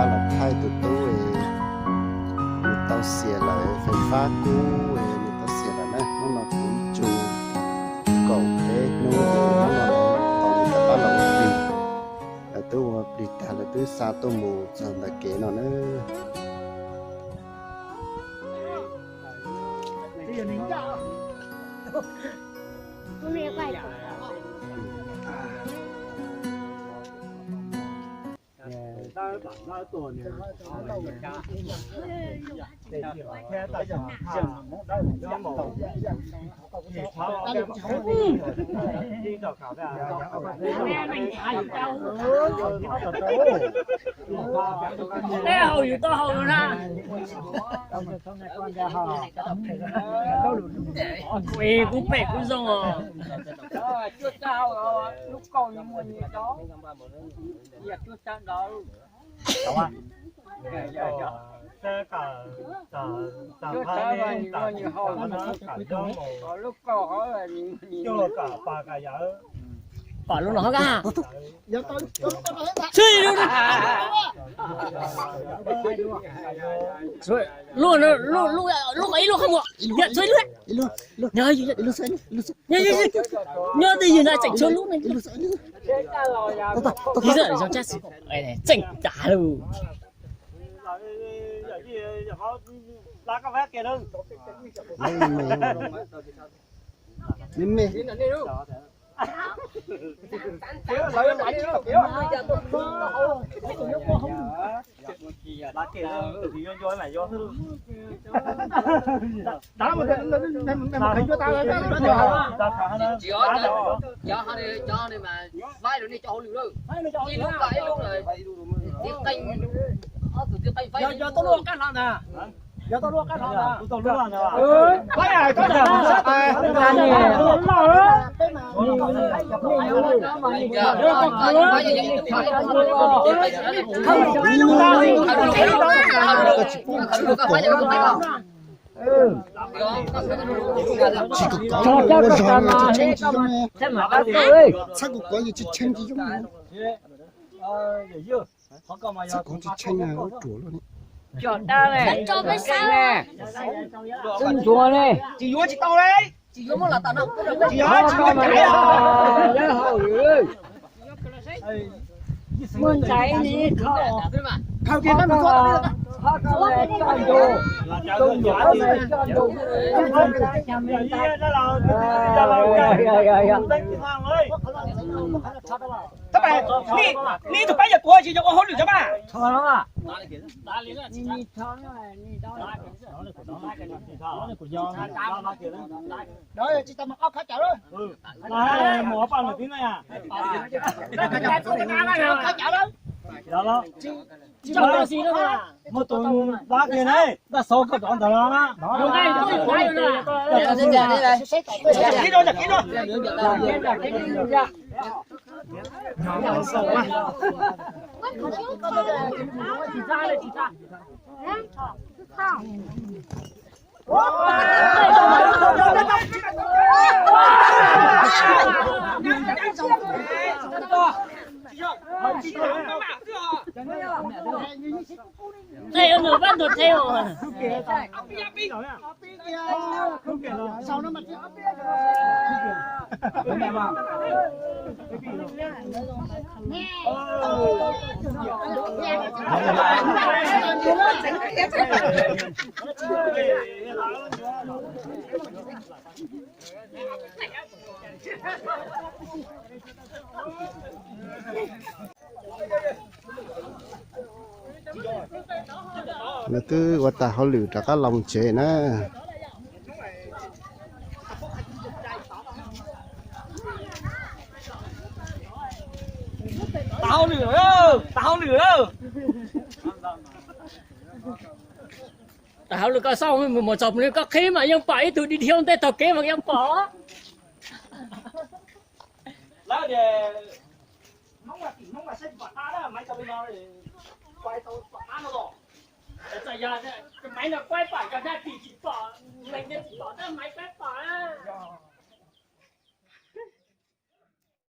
Los thaij tus tub es nws tau xiam lawm, fais fab kub es nws tau xiam lawm na. Hnub no kuv ib tsug kaum peb hnub es hnub no lawv tau nws rov qab los ua plig. Lawv twb ua plig tag lawv twb xa tuaj mus txog ntawm kev no na. Teb haus yus tau haus na. Kuv phem kuv zoo os. Pom lub no hov ka. Lub, lub, lub, lub qhov ib lub qhov muag. Yog tshuav ib lub. Nyob twj ywm no tseem tshuav lub ne. Tseem tas lawm. Me me. Cov, cov, cov no mas faib rau nej cov hauj lwm lawm. Ib lub kom ib lub lawm. Tiv qeej, ob tug tiv qeej faib. Yog tau lub qab hlo ntag. Yog tau lub qab hlo ntag. Tsis kov kov ua zog, tshee tsis yooj. Txhab kov kov yus tsis tshee tsis yooj. Txhab kov tsis tshee ua ruam luaj li. Tsis yuav tsis tau li. Tsis yuav tsis yuav tsis yuav. Muaj ntaiv ni khaws kiag koj mus txog. Tab sis, nej ib tug pab yog tuav tsis yog ua hauj lwm cov mas. Tsis tau mas ob khab cawv lawm. Mus ob paj nws tib na. Ob khab cawv lawm. Muaj tus dab kiag ne, dab xov koj rov ntawd los. Ej, ua nws pab ntuag thiab os. Lawv twb ua tag hauj lwm rov qab los tsev na. Tas hauj lwm lawm, tas hauj lwm lawm. Tas hauj lwm koj xauj mus txog mus li koj qhib mas yeej pom ib tug dig dhia ntej taug kev mas yeej pom. Lawv tias Hmoob mas tim Hmoob mas saib tsis pom qab na, Maiv tau li no, Kuai tau pom qab no los. Txawm yog Maiv no Kuai pom yog dab tsi tsis pom, leej twg tsis pom tab Maiv Kuai